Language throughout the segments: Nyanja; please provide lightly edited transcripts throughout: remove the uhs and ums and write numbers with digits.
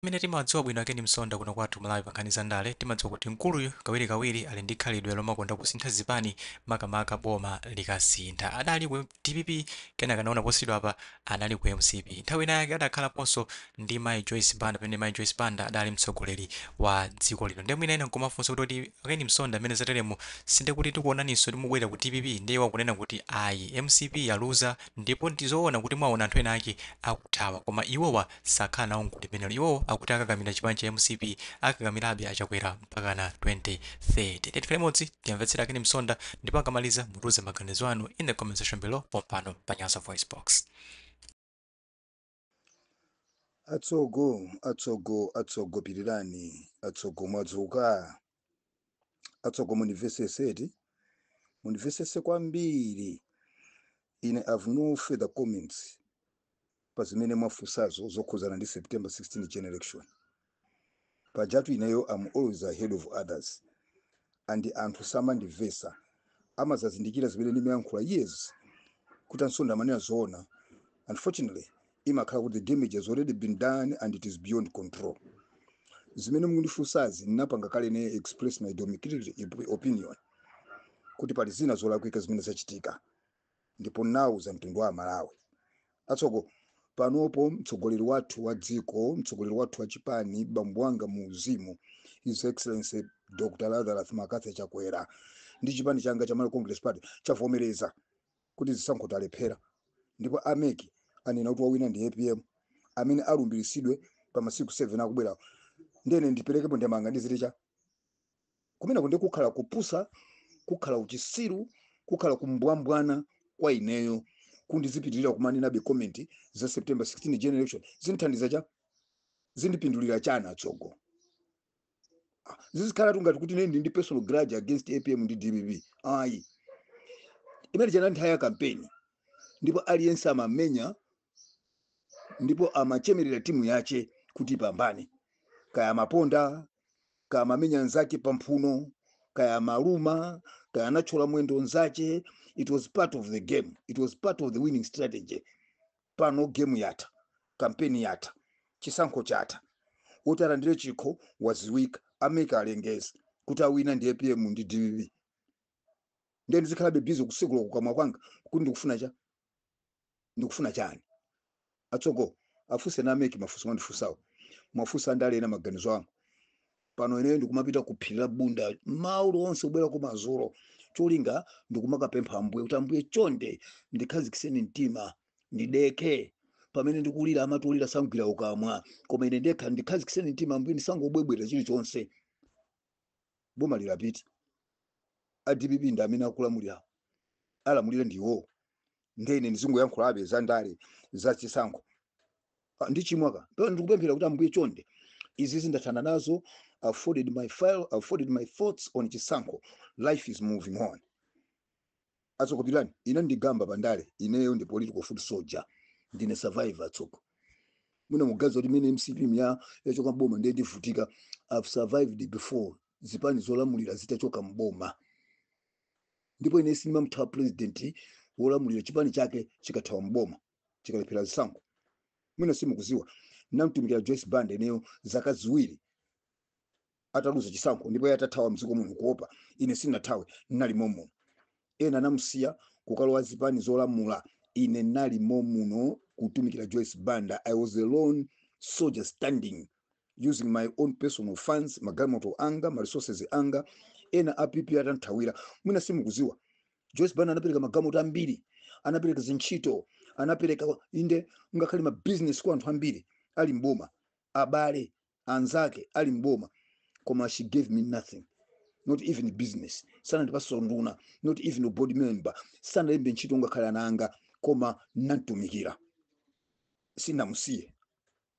Mmene timawadziwa bwino a Ken Msonda kuno kwathu Malawi pa nkhani za ndale, timadziwa kuti mkuluyu kawirikawiri ali ndi khalidwe lomakonda kusintha zipani makamaka boma likasintha. Adali ku dpp kenaka anaona posachedwapa anali ku mcp. Nthawi ina yake adakhalaponso ndi mayi Joyce Banda pamene mayi Joyce Banda adali mtsogoleri wa dziko lino. Ndiye mwina ena nkumafunsa kuti kodi a Ken Msonda mmene zateremu sindekuti tikuonaninso mukubwerera ku dpp? Ndiye iwo akunena kuti ayi mcp yaluza ndipo ndizoona kuti mwaona anthu ena ake akuthawa koma iwowa sakhala nawo mgulu limenelo. Iwowo akuti akakamira chipani cha mcp, akakamirabe a Chakwera mpakana 2030. Tiye tikhale limodzi tiwamvetsere a Ken Msonda ndipo akamaliza mutiuze maganizo anu in the comment section below pompano pa Nyasa VoiceBox. Atsogo, atsogo, atsogo pirirani, atsogo mwadzuka, atsogo mundimvesese eti, mundimvesese kwambiri. Ine I've no further comments pa zimene mwafunsazo zokhuzana ndi September 16 general election. Pajatu ineyo am always ahead of others and anthu samandimvesa, amazazindikira zimene ndimayankhula years kuti ansonda amanena zoona. Unfortunately imakhala kuti the damage has already been done and it is beyond control. Zimene mukundifunsazi ndinapanga kale ne express my democratic opinion kuti pali zina zolakwika zimene zachitika ndipo nauza mtundu wa Malawi. Atsogo, panopo mtsogoleri wathu wa dziko, mtsogoleri wathu wa chipani, bambo wanga mu uzimu, His Excellency Dr. Lazarus McCarthy Chakwera, ndi chipani changa cha Malawi Congress Party chavomereza kuti zisankho talephera, ndipo a MEC anena kuti wawina ndi APM amene alumbiritsidwe pa masiku 7 akubwerawo. Ndene ndiperekepo ndemanga ndiziti cha kumeneko ndi kukhala kupusa, kukhala uchisiru, kukhala kumbwambwana kwa ineyo kundizipitirira kumanenabe comment za September 16 general election. Zindithandiza cha? Zindipindulira chani atsogo? Zizikhala ngati kuti ine ndi personal grudge against APM ndi DPP. Ayi, imene chana nthawi ya kampeni ndipo aliyense amamenya ndipo amachemerera timu yache kuti ipambane, kaya amaponda, kaya amamenya nzake pamphuno, kaya amaluma, kaya anathyola mwendo nzache. It was part of the game, it was part of the winning strategy. Pano game yatha, kampeni yatha, chisankho chatha, woti alandire chikho waziwika, a MEC alengeza kuti awina ndi APM ndi DPP. Ndiye ndizikhalabe busy kusekula kukamwa kwanga kuti ndikufuna cha ndikufuna chani? Atsogo, afunse na a MEC mafunso mwandifunsawo. Mwafunsa andale ena maganizo anga. Pano ineyo ndikumapita ku phiri la Bunda maulu onse kubwera kumadzulo, cholinga ndikumakapempha Ambuye kuti Ambuye chonde ndikhazikiseni mtima, ndideke pamene ndikulira. Amatulira sangwira ukamwa, koma ine ndekha ndikhazikiseni mtima Ambuye, ndisangobwebwera chilichonse. Boma lilapita, a DPP ndi amene akulamulira, alamulira ndiwo. Ndiye ine ndizingoyankhulabe za ndale za chisankho? Ndi chimwaka pano ndikupemphera kuti Ambuye chonde, izi zindathana nazo. I've forwarded my file, I've forwarded my thoughts on chisankho. Life is moving on. Atsogo pirani, ine ndigamba pandale, ineyo ndi political foot soldier, ndine survivor. Atsogo, mwina mugaza kuti mene MCP ya yachoka mboma ndiye ndivutika. I've survived before zipani zolamulira zitachoka mboma, ndipo ine sindimamuthawa president wolamulira chipani chake chikathawa mboma, chikalephera zisankho. Mwina simukuziwa, namtumikira Joyce Banda ineyo zaka 2 ataluza chisankho, ndipo iye atathawa mdziko muno kuopa, ine sindinathawe, ndinali momuno. Ena anamusiya kukalowa zipani zolamula, ine nali momuno kutumikira Joyce Banda. I was a lone soldier standing using my own personal funds, magalimoto anga, ma resources anga, ena a PP atanthawira. Mwina simukuziwa, Joyce Banda anapereka magalimoto ambiri, anapereka zintchito, anapereka inde ngakhale ma business kwa anthu ambiri ali mboma, abale anzake ali mboma, koma she gave me nothing, not even business. Sanandipatse nduna, not even a board member, sanalembe ntchito ngakhale ana anga, koma nantumikira, sinamusiye.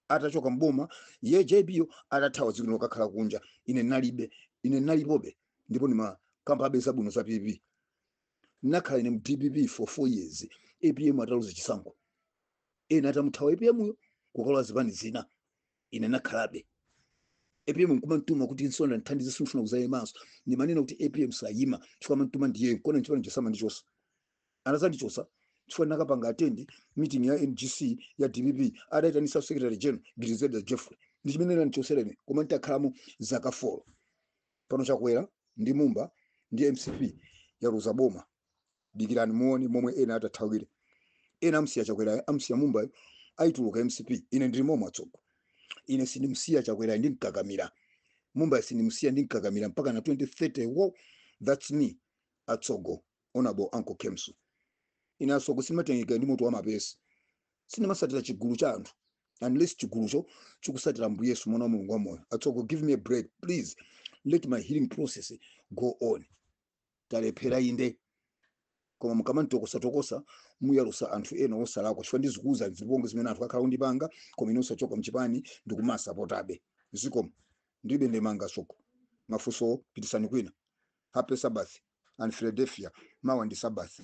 Atachoka mboma ye JB atathawa dziko lino kakhala kunja, ine nalibe, ine nalipobe, ndipo ndimakambabe zabwino za PP. Nakhala ine mu DPP for 4 years APM ataluza chisankho, ena atamuthawa APM yo kukalowa zipani zina, ine nakhalabe. APM nkumantuma kuti Nsonda nthandize, sindifuna kuzayimanso. Ndimanena kuti APM sayima chifukwa amantuma ndiye kona nchipani chosama ndichosa, anazandichosa chifukwa ndinakapanga attend meeting ya NGC ya DPP, adaitanisa secretary general Griselda Jeffrey. Ndi chimene nandichosereni, koma nditakhalamo zaka 4. Pano Chakwera ndi Mumba ndi MCP yaluza boma. Dikirani muone momwe ena atathawire. Ena amsiya Chakwera, amsiya Mumba, aituluka MCP. Ine ndili momwe, atsogo. Ine sindimsiya Chakwera, ndimkakamira. Mumba sindimsiya, ndimkakamira mpaka na 2030. Wo, that's me, atsogo, Honorable Uncle Kemsu. Ine atsogo sindimatengeka ndi moto wa mapesi. Sindimasatira chigulu cha anthu unless chigulucho chikusatira Ambuye Yesu, mwana wa Mulungu wamoyo. Atsogo, give me a break, please. Let my healing process go on. Talephera inde, koma mukamantokosatokosa muyalusa anthu ena osalakwa, chifukwa ndizikuuza zipongwe zimene anthu akhala kundipanga, koma ine osachoka mchipani, ndikumasapotabe. Zikomo, ndilibe ndemanga soko. Mafunso pitisani kwina. Happy Sabbath and Philadelphia. Mawa ndi Sabbath.